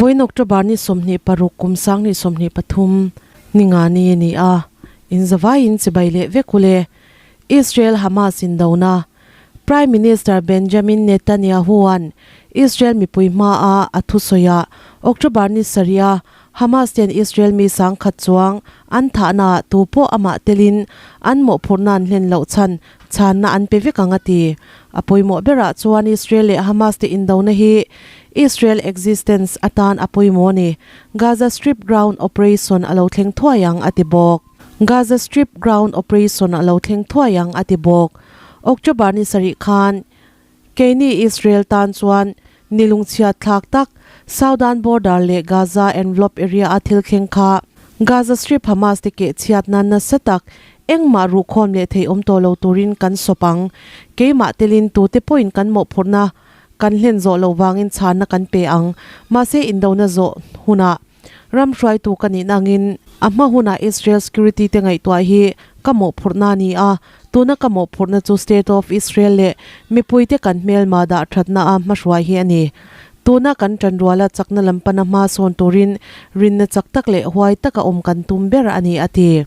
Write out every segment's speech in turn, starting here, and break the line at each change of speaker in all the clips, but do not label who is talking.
Vawiin October ni 26 kum 2023 ni nga ni a ni a, in zavaiin chibai leh vek ule. Israel Hamas indona Prime Minister Benjamin Netanyahu-a'n Israel mipui hmaah a thusawi a, October ni sarih a Hamas ten Israel mi sangkhat chuang an thahnaah tu pawh amah telin an mawhphurhna an hlen loh chhan chhanna an pe vek ang a ti. A pawimawh berah chuan Israel leh Hamas te indona hi Israel existence atan a pawimawh a ni. Gaza Strip ground operation a lo thleng thuai ang a ti bawk. Gaza Strip ground operation a lo thleng thuai ang a ti bawk. October ni sarih khan keini Israel tan chuan ni lungchhiat thlak tak Southern border leh Gaza envelope area a thil thleng kha Gaza Strip Hamas te keh chhiatna nasa tak engmah ruhkhawm leh thei awm tawh lo turin kan sawp ang. Keimah telin tute pawhin kan mawhphurhna kan hlen zawh loh vangin chhanna kan pe ang. Mahse indona zawh hunah Ram hruaitu ka nih nangin a hma hunah Israel security te ngaihtuah hi ka mawhphurhna a ni a, tuna ka mawhphurhna chu State of Israel leh mipuite kan hmelma dah thatna a hmahruai hi a ni. Tuna kan tanruala chakna lam pana hma sawn turin rinna chak tak leh huai taka awm kan tum ber a ni, a ti.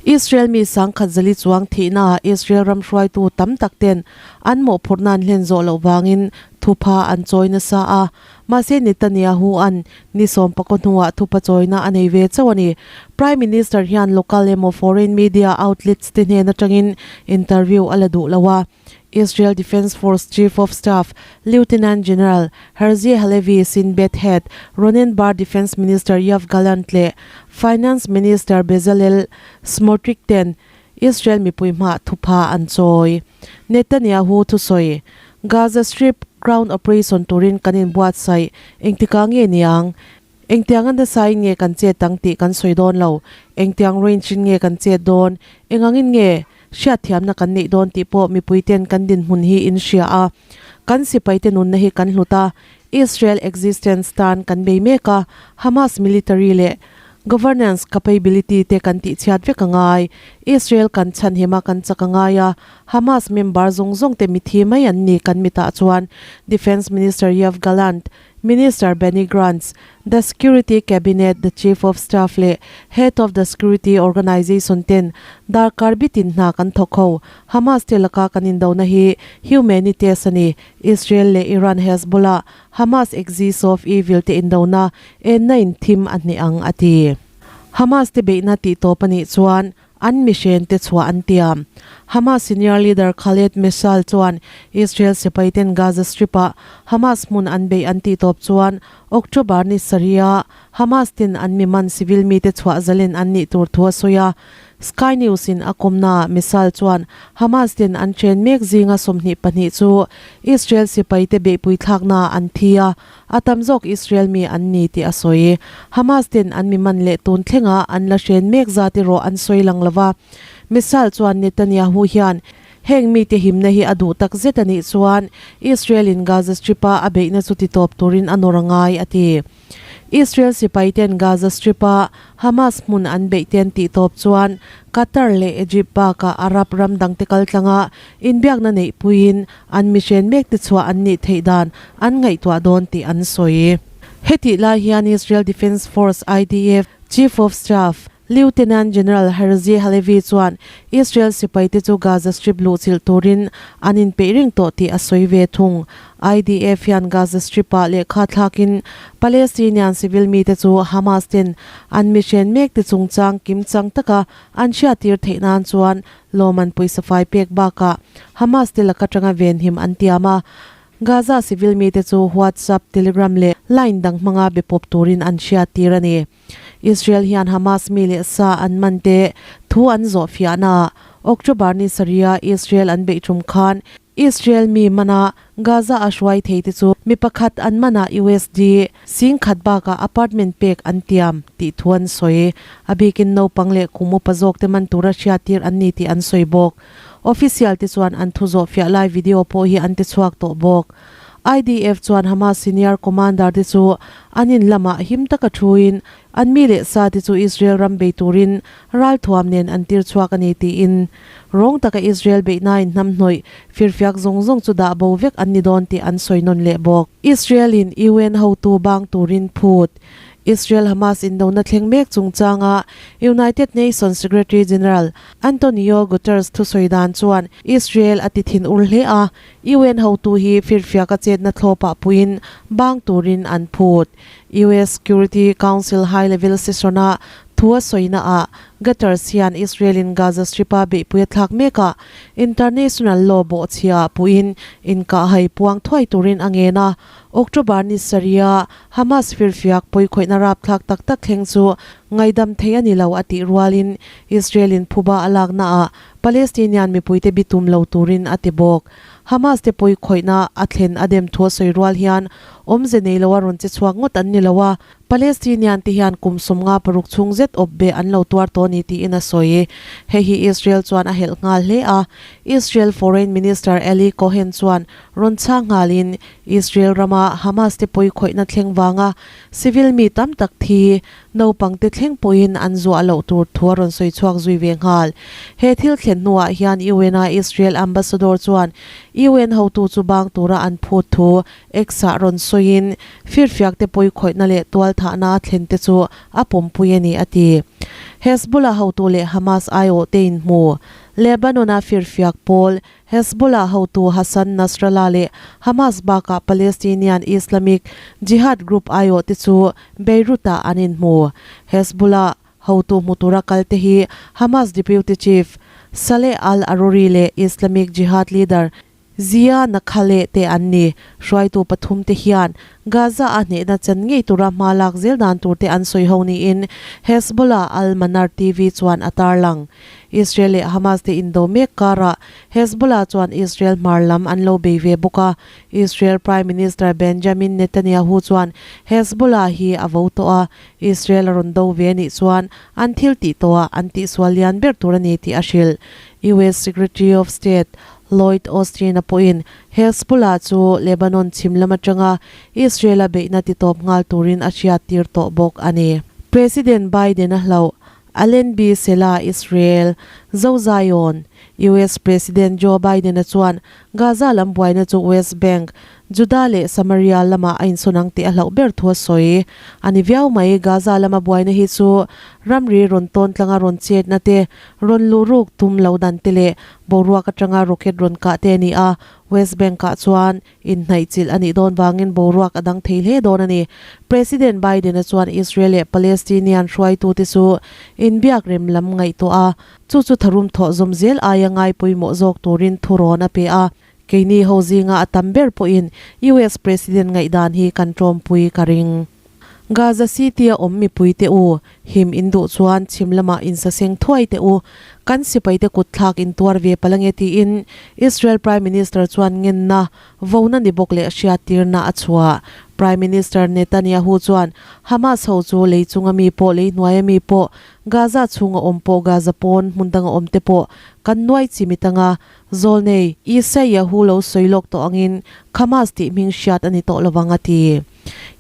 Israel mi sangkhat zali chuang thihnaah Israel ram hruaitu tam tak ten an mawhphurhna an hlen zawh loh vangin thupha an chawi nasa a, Mahse Netanyahu-a'n ni sawmpakaw hnuah thupa chawina a nei ve chauh a ni. Prime Minister hian local emaw foreign media outlets te hnen atangin interview a la duh lo a. Israel Defence Force Chief of Staff Lieutenant General Herzi Halevi, Shin Bet head Ronen Bar, Defence Minister Yoav Gallant leh Finance Minister Bezalel Smotrich ten Israel mipui hmaah thupha an chawi. Netanyahu thusawi, Gaza Strip ground operation turin kan inbuatsaih, engtikah nge niang? Engtiang a nasain nge kan chet ang tih kan sawi dawn lo, engtiang range in nge kan chet dawn, engangin nge hriatthiamna kan neih dawn tih pawh mipuiten kan dinhmun hi in hria a. Kan sipaite nunna hi kan hlut a, Israel existence tan kan bei mek a, Hamas military leh Governance capability te kan tihchhiat vek a ngai. Israel kan chhanhim a kan chak a ngai a, Hamas member zawng zawng te mithi mai an ni kan mitah chuan Defence Minister Yoav Gallant, Minister Benny Grantz, The Security Cabinet, The Chief of Staff leh Head of the Security Organization ten darkar bitin hna kan thawk ho. Hamas te laka kan indona hi humanities a ni. Israel leh Iran Hezbollah, Hamas Axis of Evil te indona Enna in thim a hneh ang, a ti. Hamas te beihna tih tawp a nih chuan an mihren te chhuah an tiam. Hamas senior leader Khaled Meshaal chuan Israel sipai ten Gaza Strip-ah Hamas hmun an beih an tih tawp chuan October ni sarih-ah Hamas ten an mi man civil mite chhuah zalen an nih tur thu a sawi a. Sky News in a kawmnaah Meshaal chuan Hamas ten an chen mek zinga 22 chu Israel sipai te beihpui thlaknaah an thi a, A tam zawk Israel mi an ni tih a sawi. Hamas ten an mi man leh tun thlenga an la hren mek zat erawh an sawi lang lo va. Missile chuan Netanyahu hian heng mite himna hi a duh tak zet a nih chuan Israel in Gaza Strip-a a beihna chu titawp turin a nawr a ngai, a ti. Israel sipai ten Gaza Strip-a Hamas hmun an beih ten tihtawp chuan Qatar leh Egypt bakah Arab ram dangte kaltlanga inbiakna neihpuiin An mihren mek te chhuah an nih theih dan an ngaihtuah dawn tih an sawi. Hetih lai hian Israel Defence Force, IDF, Chief of Staff, Lieutenant General Herzi Halevi chuan Israel sipaite chu Gaza Strip luhchilh turin an inpeih reng tawh tih a sawi ve thung. IDF hian Gaza Strip-ah lehkha thlakin Palestinian civil mite chu Hamas ten an mihren mek te chungchang kimchang taka an hriattir theih nan chuan Lawman pawisa fai pek bakah Hamas te lak atanga venhim an tiam a, Gaza civil mite chu WhatsApp, Telegram leh line dang hmanga be pawp turin an hriattir a ni. Israel hian Hamas mi leh sa an man te thu an zawh fiahnaah October ni sarih-a Israel an beih tum khan Israel mi mana Gaza a hruai thei te chu mi pakhat an manah USD 10,000 bakah apartment pek an tiam tih thu an sawi. A bikin naupang leh kum upa zawk te man tura hriattir an ni tih an sawi bawk. Official te chuan an thu zawh fiah lai video pawh hi an ti chhuak tawh bawk. IDF chuan Hamas senior commander te chu an in lamah him taka thuin an mi leh sa te chu Israel ram bei turin ralthuam nen an tir chhuak a ni tiin rawng taka Israel beihnain hnamhnawih firfiak zawng zawng chu dah bo vek an ni dawn tih an sawi nawn leh bawk. Israel in UN hotu bang turin phut Israel-Hamas indona thleng mek chungchanga United Nations Secretary General Antonio Guterres thusawi dan chuan Israel a ti thin ur hle a, UN hotu hi firfiak a chetna thlawpah puiin bang turin an phut. US Security Council High Level Session-a thu a sawina-ah Guterres hian Israel-in Gaza Strip-a beihpui a thlak mekah international law bawhchhia puiin inkahhai puang thuai turin a ngen a, October ni sarih-a Hamas firfiak pawikhawihna rapthlak tak tak thleng chu ngaidam thei a ni lo a tih rualin Israel-in phuba a laknaah Palestinian mipuite bitum lo turin a ti bawk. Hamas te pawikhawihna a thlen a dem thu a sawi rual hian awmze nei loa rawn che chhuak ngawt an ni lo a, Palestinian te hian kum 56 chhung zet awp beh an lo tuar tawh a ni tiin a sawi. Hei hi Israel chuan a helh nghal hle a, Israel Foreign Minister Eli Cohen chuan rawn chhang nghalin Israel rama Hamas te pawikhawihna thleng vanga civil mi tam tak thi naupang te thleng pawhin an zuah loh tur thu a rawn sawi chhuak zui ve nghal. He thil thlen hnuah hian UN-a Israel ambassador chuan UN hotu chu bang tura an phut thu X-ah rawn sawiin firfiak te pawikhawihna leh tualthahna a thlen te chu a pawmpui a ni a ti. Hezbollah hotu leh Hamas aiawh te inhmu Lebanon-a firfiak pawl Hezbollah hotu Hassan Nasrallah leh Hamas bakah Palestinian Islamic Jihad group aiawh te chu Beirut-ah an inhmu. Hezbollah hotu hmu tura kal te hi Hamas deputy chief Saleh al-Arouri leh Islamic Jihad leader Zia Nakhaleh te an ni. Hruaitu pathum te hian Gaza-a hnehna chan ngei tura hma lak zel dan tur te an sawi ho niin Hezbollah Al-Manar TV chuan a tarlang. Israel leh Hamas te indo mek karah Hezbollah chuan Israel hmar lam an lo bei ve bawk a. Israel Prime Minister Benjamin Netanyahu chuan Hezbollah hi a vo tawh a, Israel a rawn do ve anih chuan an thil tih tawhah an tihsual lian ber tur a ni tih a hrilh. US Secretary of State Lloyd Austin-a pawhin Hezbollah chu Lebanon chhim lam atanga Israel-a beihna titawp nghal turin a hriattir tawh bawk a ni. President Biden-a hlauh Allenby Sela Israel, Zo Zion, US President Joe Biden-a chuan Gaza lam buaina chu West Bank, Juda leh Samaria lamah a insawn ang tih a hlauh ber thu a sawi. A ni viau mai, Gaza lama buaina hi chu ramri rawn tawn tlanga rawn chetna te, rawn luh ruk tum lo dan te leh boruak atanga rocket rawn kah te a ni a, West Bank-ah chuan Inhnaihchilh a nih dawn vangin boruak a dang thei hle dawn a ni. President Biden-a chuan Israel leh Palestinian hruaitute chu inbiak rem lam ngaihtuah a, chu chu tharum thawh zawm zel aia ngai pawimawh zawk turin thurawn a pe a. Keini ho zinga a tam ber pawhin US President ngaihdan hi kan tawmpui ka ring. Gaza City-a awm mipuite u, him in duh chuan chhim lamah insaseng thuai teh u, kan sipaite kut thlak in tuar ve palh ange tiin Israel Prime Minister chuan ngenna vona ni bawk leh hriattirna a chhuah. Prime Minister Netanyahu chuan Hamas ho chu lei chunga mi pawh lei hnuaia mi pawh Gaza chhunga awm pawh Gaza pawn hmun danga awm te pawh kan nuai chimit anga Zawlnei Isaiah-hu lo sawi lawk tawh angin Hamas tih hming hriat a ni tawh lovang a ti.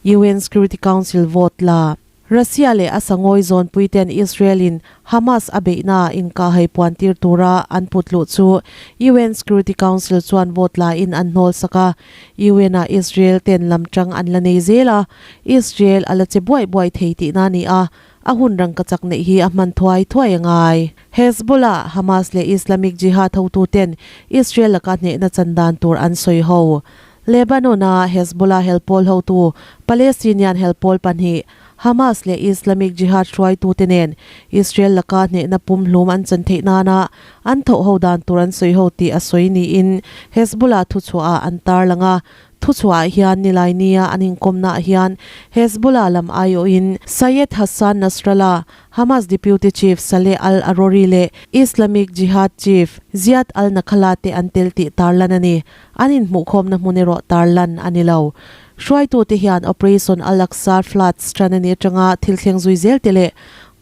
UN Security Council vote la. Russia leh a sangawi zawnpuiten Israel-in Hamas a beihna inkahhai puantir tura an put luh chu UN Security Council chuan vote la in an hnawl sak a. UN-ah Israel ten lam tang an la nei zel a, Israel a la che buaih buaih thei tihna a ni a, a hun rangkachak neih hi a hman thuai thuai a ngai. Hezbollah, Hamas leh Islamic Jihad hotuten Israel laka hnehna chan dan tur an sawi ho. Lebanon-a Hezbollah helpawl hotu Palestinian helpawl pahnih, Hamas leh Islamic Jihad hruaitute nen Israel laka hnehna pumhlum an chan theih nana an thawh ho dan tur an sawi ho tih a sawi niin Hezbollah thuchhuahah an tarlang a. Thuchhuahah hian nilai nia an inkawmnaah hian Hezbollah lam aiawhin Sayed Hassan Nasrallah, Hamas Deputy Chief Saleh al-Arouri leh Islamic Jihad Chief Ziad al-Nakhala te an tel tih tarlan a ni. An inhmuhkhawmna hmun erawh tarlan a ni lo. Hruaitute hian Operation Al-Aqsa Floods tan a nih atanga thil thleng zui zel te leh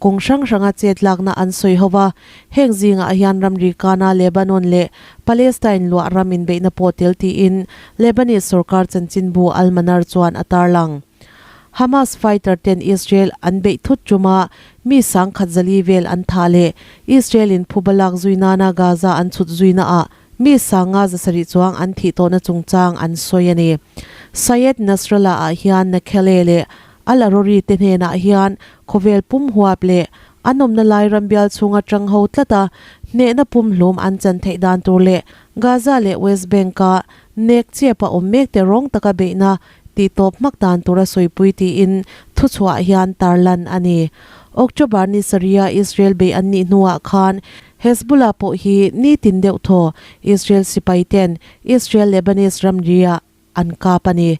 Kawng hrang hranga chet lakna an sawi ho va, heng zingah hian ramri kana Lebanon leh Palestine luah ram inbeihna pawh tel tiin Lebanese sorkar chanchinbu Al-Manar chuan a tarlang. Hamas fighter ten Israel an beih thut tuma mi sangkhat zali vel an thah leh Israel in phuba lak zui nana Gaza an chhut zuina ah mi sanga zasarih chuang an thih tawhna chungchang an sawi a ni. Sayed Nasrallah ah hian Nakhele leh Al-Arori te hnenah hian khawvel pum huap leh an awmna lai ram bial chhunga tang ho tlata hnehna pumhlum an chan theih dan tur leh Gaza leh West Bank-a nek chep a awm mek te rawng taka beihna tih tawp hmak dan tura sawipui tiin thuchhuah hian tarlan a ni. October ni sarih-a Israel beih an nih hnuah khan Hezbollah pawh hi nitin deuh thaw Israel sipai ten Israel-Lebanese ramri-ah an kap a ni.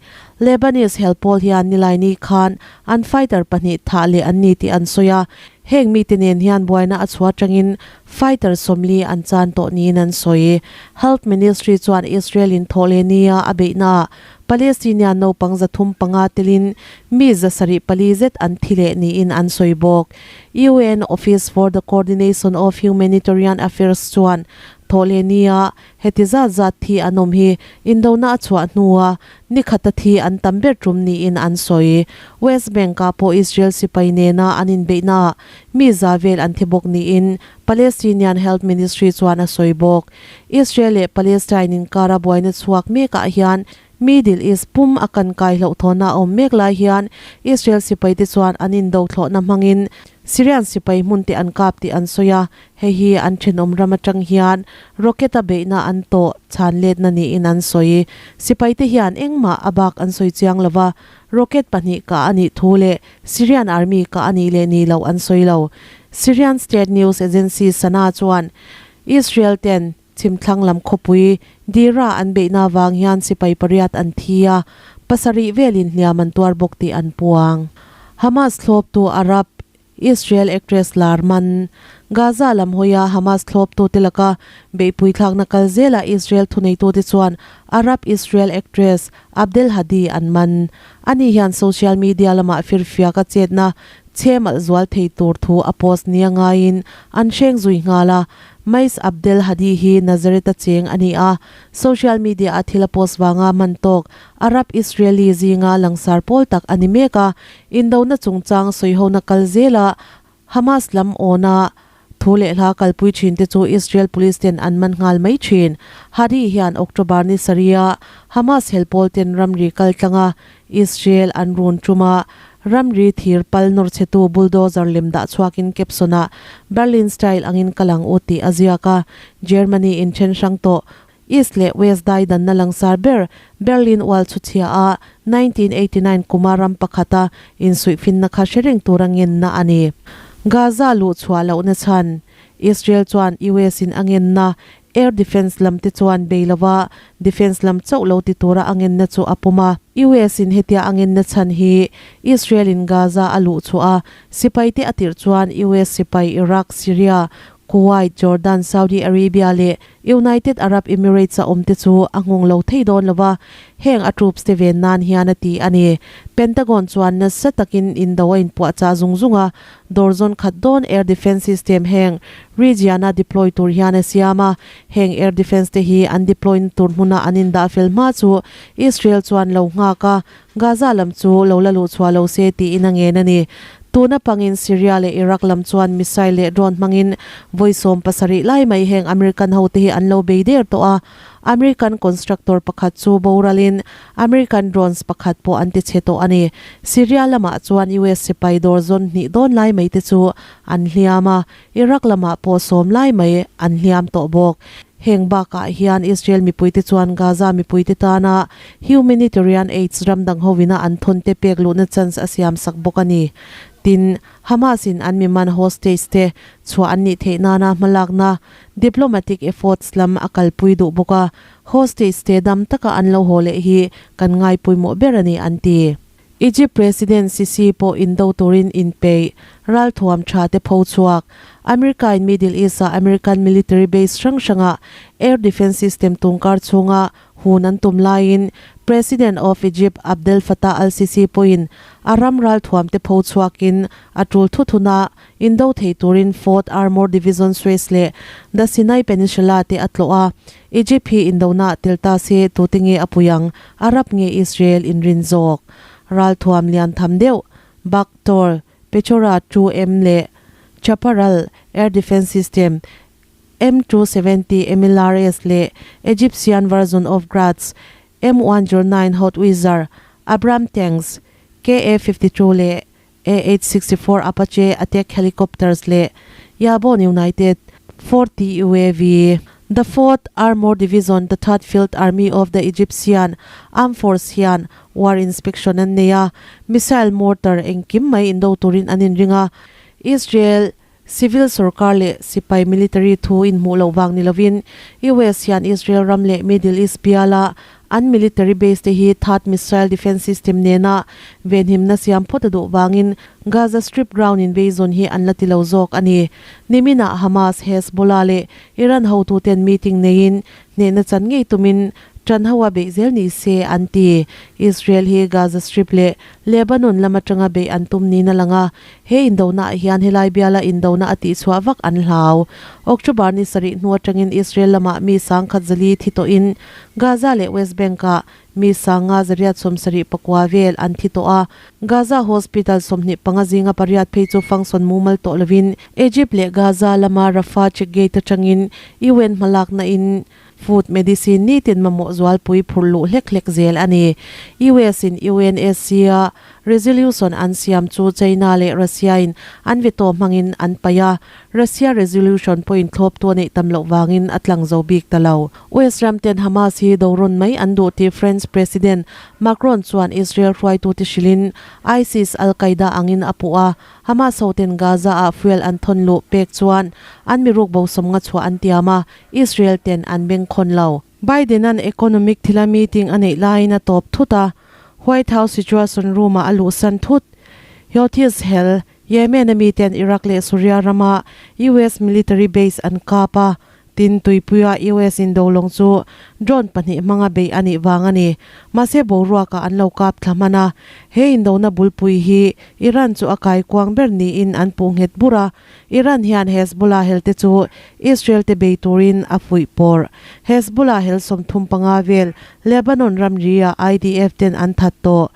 Lebanese hel pawl hian Nilaini khan an fighter pahnih thah leh an ni tih an sawi a, heng mite nen hian buaina a chhuah atangin fighter sawmli an chan tawh niin an sawi. Health Ministry chuan Israel in thawh leh nia a beihnaah Palestinian naupang 305 telin mi 704 zet an thi leh niin an sawi bawk. UN Office for the Coordination of Humanitarian Affairs chuan thawh leh nia Heti zat zat thi an awm hi indona a chhuah hnua ni khata thi an tam ber tum niin an sawi. West Bank-ah pawh Israel sipai nena an inbeihnaah mi za vel an thi bawk niin Palestinian Health Ministry chuan a sawi bawk. Israel leh Palestine inkara buaina chhuak mekah hian Middle East pum a kan kai hlauhthawnna a awm mek lai hian Israel sipaite chuan an indo thlawhna hmangin Syrian sipai hmunte an kap tih an sawi a, hei hi an thenawm ram atang hian rocket a beihna an tawh chhan letna niin an sawi. Sipaite hian engmah a bak an sawi chiang lo va, rocket pahnih kah a nih thu leh Syrian army kah a nih leh ni loh an sawi lo. Syrian state news agency Sana chuan Israel ten Chhimthlang lam khawpui Dira an beihna avang hian sipai pariat an thi a, pasarih velin hliam an tuar bawk tih an puang. Hamas thlawptu Arab Israel actress lar man Gaza lam hawia Hamas thlawptute laka beihpui thlakna kal zelah Israel thuneitute chuan Arab Israel actress Abdel Hadi an man. Ani hian social media lamah firfiaka chetna chhemalh zual thei tur thu a post nia ngaiin an hreng zui nghal a. Mais Abdel Hadi hi Nazareth-a cheng a ni a, social media-a thil a post vanga man tawk Arab-Israeli zinga langsar pawl tak a ni mek a, indona chungchang sawihona kal zela Hamas lam awna thu leh hla kalpui thin te chu Israel police ten an man nghal mai thin. Hadi hian October ni sarih-a Hamas hel pawl ten ramri kal tlanga Israel an run tum a, ramri thir pal nawr chhetu bulldozer lem dah chhuakin caption-ah Berlin style angin ka lang u tih a ziak a, Germany in then hrang tawh East leh West dai danna langsar ber Berlin Wall chhu chhia a, 1989 kuma ram pakhata insuihfinna kha hre reng tura ngenna a ni. Gaza luh chhuah lohna chhan Israel chuan US in a ngenna Air defence lam te chuan bei lova defence lam chauh lo ti tura a ngenna chu a pawm a. US in hetia a ngenna chhan hi Israel in Gaza a luh chhuah a, sipai te a tirh chuan US sipai Iraq, Syria, Kuwait, Jordan, Saudi Arabia leh United Arab Emirates a awm te chu a nghawng lo thei dawn lova, heng a troops te ven nan hian a ti a ni. Pentagon chuan nasa takin indo a inpuahchah zung zung a, Dawr zawn khat dawn air defence system heng region-a deploy tur hian a siam a, heng air defence te hi an deploy na tur hmuna an indah fel hma chu Israel chuan lo nghak a, Gaza lam chu lo la luh chhuah lo se tiin a ngen a ni. Tuna pangin Syria leh Iraq lam chuan missile leh drone hmangin vawi 70 lai mai heng American hote hi an lo bei der tawh a, American constructor pakhat chu boralin American drones pakhat pawh an ti chhe tawh a ni. Syria lamah chuan US sipai dawr zawn hnih dawn lai mai te chu an hliam a, Iraq lamah pawh sawm lai mai an hliam tawh bawk. Heng bakah hian Israel mipuite chuan Gaza mipuite tana humanitarian aids ram dang hovina an thawn te pek luhna chance a siam sak bawk a ni. Tin, Hamas in an miman hostage te chhuah an nih theih nana hmalakna diplomatic efforts lam a kalpui duh bawk a, Hostage te dam taka an lo haw leh hi kan ngaipawimawh ber a ni an ti. Egypt President Sisi pawh indo turin inpeih, ralthuam tha te pho chhuak. America in Middle East ah American military base hrang hrangah air defence system tungkar chhunga hun an tum laiin President of Egypt Abdel Fattah al-Sisi pawhin a ram ralthuam te pho chhuakin a tul thu thuna indo thei turin Fourth Armour Division Suez leh The Sinai Peninsula te a tlawh a. Egypt hi indona tel ta se tute nge a pui ang? Arab nge Israel inrin zawk? Ralthuam lian tham deuh Baktor, Pechora 2M leh Chaparral Air Defence System, M270 MLRS leh Egyptian version of Grads, M109 Howitzer, Abram Tanks, KA-52 leh AH-64 Apache attack helicopters leh Yabon United 40 UAV. The Fourth Armour Division, the Third Field Army of the Egyptian Armed Force hian war inspection an nei a, missile mortar engkim mai indo turin an inring a, Israel Civil sorkar leh sipai military thu inhmuh loh vang ni lovin US hian Israel ram leh Middle East biala an military base te hi THAAD missile defence system nena venhimna siam phawt a duh vangin Gaza Strip ground invasion hi an la ti lo zawk a ni. Niminah Hamas, Hezbollah leh Iran hotuten meeting neiin hnehna chan ngei tumin tan ho a beih zel ni se an ti. Israel hi Gaza Strip leh Lebanon lam atanga beih an tum niin a lang a, he indona ah hian helai biala indona a tihchhuah vak an hlau. October ni sarih hnu atangin Israel lamah mi sangkhat zali thi tawhin Gaza leh West Bank ah mi sanga zariat 74 vel an thi tawh a, Gaza hospital 25 zinga pariat phei chu function mumal tawh lovin Egypt leh Gaza lama Rafah check gate atangin UN hmalakna in Food medicine nitin mamawh zualpui phurh luh hlek hlek zel a ni. US in UNSC a resolution an siam chu China leh Russia in an veto hmangin an paih a, Russia resolution pawhin thlawptu a neih tam loh vangin a tlang zo bik ta lo. US ram ten Hamas hi do rawn mai an duh tih French President Macron chuan Israel hruaitute hrilhin ISIS, Al-Qaeda angin a puh a, Hamas hoten Gaza ah fuel an thawn luh pek chuan an miruk bo sawmnga chhuah an tiam a, Israel ten an bengkhawn lo. Biden-a'n economic thila meeting a neih laiin a tawp thut a, White House Situation Room-ah a luhsan thut. Houthis hel, Yemen-a miten Iraq leh Suria rama US military base an kap a, tin tuipuia US indolawng chu drone pahnih hmanga beih a nih vang a ni. Mahse boruakah an lo kap thla hman a, he indona bulpui hi Iran chu a kaikuang ber niin an puh nghet bur a, Iran hian Hezbollah helte chu Israel te bei turin a fuih pawr. Hezbollah hel 35 vel Lebanon ramri-ah IDF ten an that tawh.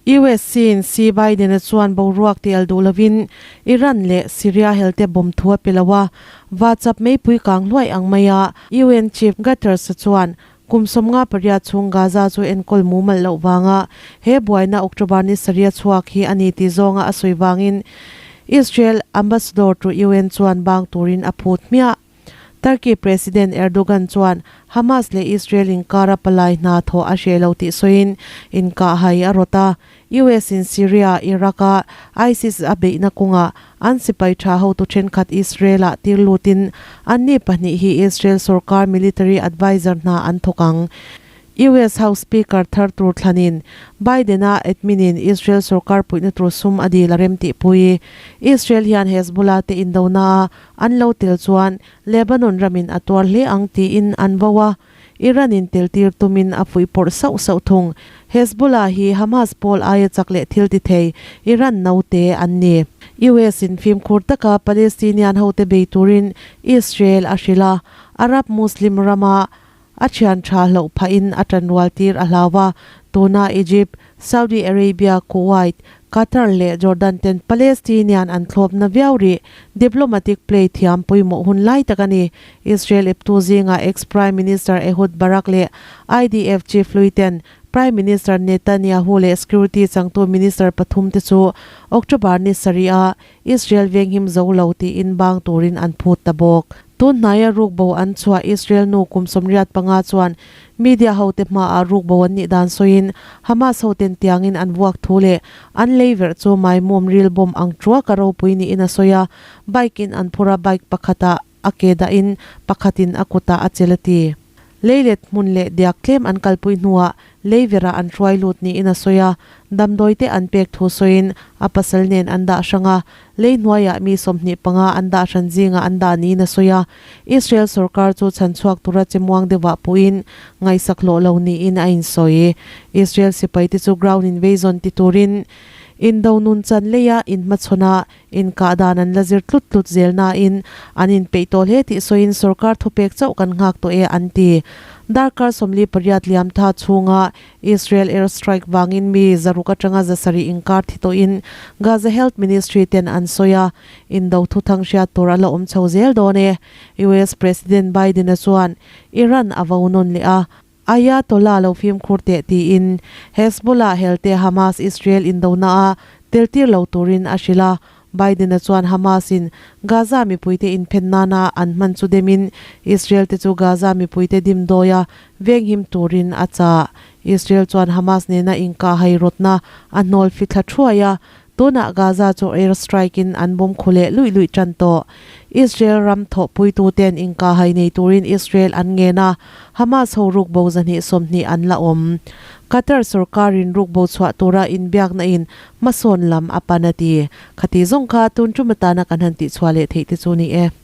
US in Xi Biden-a chuan boruak tial duh lovin Iran leh Syria helte bomb thu a pe lo a, vachap meipui kang hluai ang maia UN Chief Guterres-a chuan kum 58 chhung Gaza chu enkawl mumal loh vanga he buaina October ni sarih a chhuak hi a ni tih zawnga a sawi vangin Israel Ambassador to UN chuan bang turin a phut hmiah. Turkey President Erdogan chuan Hamas leh Israel inkara palai hna thawh a hreh lo tih sawiin inkahhai a rawt a. US in Syria, Iraq a ISIS a beihna kawngah an sipai tha hotu thenkhat Israel ah tir lutin anni pahnih hi Israel sorkar military adviser hna an thawk ang. US House Speaker thar tur thlanin Biden a admin in Israel sorkar puihna tur sum a dil a rem tihpui. Israel hian Hezbollah te indona a an lo tel chuan Lebanon ramin a tuar hle ang tiin an vo a. Iran in tel tir tumin a fuih pawrh sauh sauh thung. Hezbollah hi Hamas pawl aia chak leh thil ti thei Iran naute an ni. US in fimkhur taka Palestinian hote bei turin Israel a hrilh a, Arab Muslim rama a thian tha hloh phahin a tanrual tir a hlau a, tuna Egypt, Saudi Arabia, Kuwait, Qatar leh Jordan ten Palestinian an thlawpna viau rih. Diplomatic play thiam pawimawh hun lai tak a ni. Israel eptu zingah ex-Prime Minister Ehud Barak leh IDF Chief hlui ten Prime Minister Netanyahu leh Security changtu Minister pathum te chu October ni sarih a Israel venghim zo lo tiin bang turin an phut ta bawk. Tun hnaia rukbo an chhuah Israel nu kum 85 chuan media hote hmaah rukbo an nih dan sawiin Hamas hoten tiangin an vuak thu leh an lei verh chu maimawm ril bomb ang thuak a ropui niin a sawi a, bike in an phur a bike pakhatah a ke dahin pakhatin a kutah a chelh a ti. Leilet hmun leh diak tlem an kalpui hnuah Leivera an hruai lut niin a sawi a, damdawi te an pek thu sawiin a pasal nen an dah hrang a, lei hnuaiah mi 25 an dah hran zingah an dah niin a sawi a. Israel sorkar chu chhan chhuak tura chemuang deuhah puhin ngaihsak hlawh lo niin a insawi. Israel sipaite chu ground invasion ti turin indo nun chan leia inhmachhawn a, Inkah dan an la zir tlut tlut zel nain an inpeih tawh hle tih sawiin sorkar thupek chauh kan nghak tawh e an ti. Darkar 48 liam tha chhunga Israel air strike vangin mi zaruk atanga 700 inkar thi tawhin Gaza Health Ministry ten an sawi a, indo thuthang hriat tur a la awm chho zel dawn e. US President Biden-a chuan Iran a vo nawn leh a, Ayatollah lo fimkhur teh tiin Hezbollah helte Hamas Israel indonaah teltir lo turin a hrilh a. Biden-a chuan Hamas-in Gaza mipuite inphen nana an hman chu demin Israel te chu Gaza mipuite dimdawia venghim turin a chah. Israel chuan Hamas nena inkahhai rawtna a hnawl fithla thuai a, Tunah Gaza chu air strike in an bawm khu leh luih luih tan tawh. Israel ram thawhpuituten inkahhai nei turin Israel an ngen a, Hamas ho rukbo 220 an la awm. Qatar sorkarin rukbo chhuah tura inbiakna in hmasawn lam a pan a ti. Khati zawng kha tun tum atana kan han tihchhuah leh theih te chu ni e.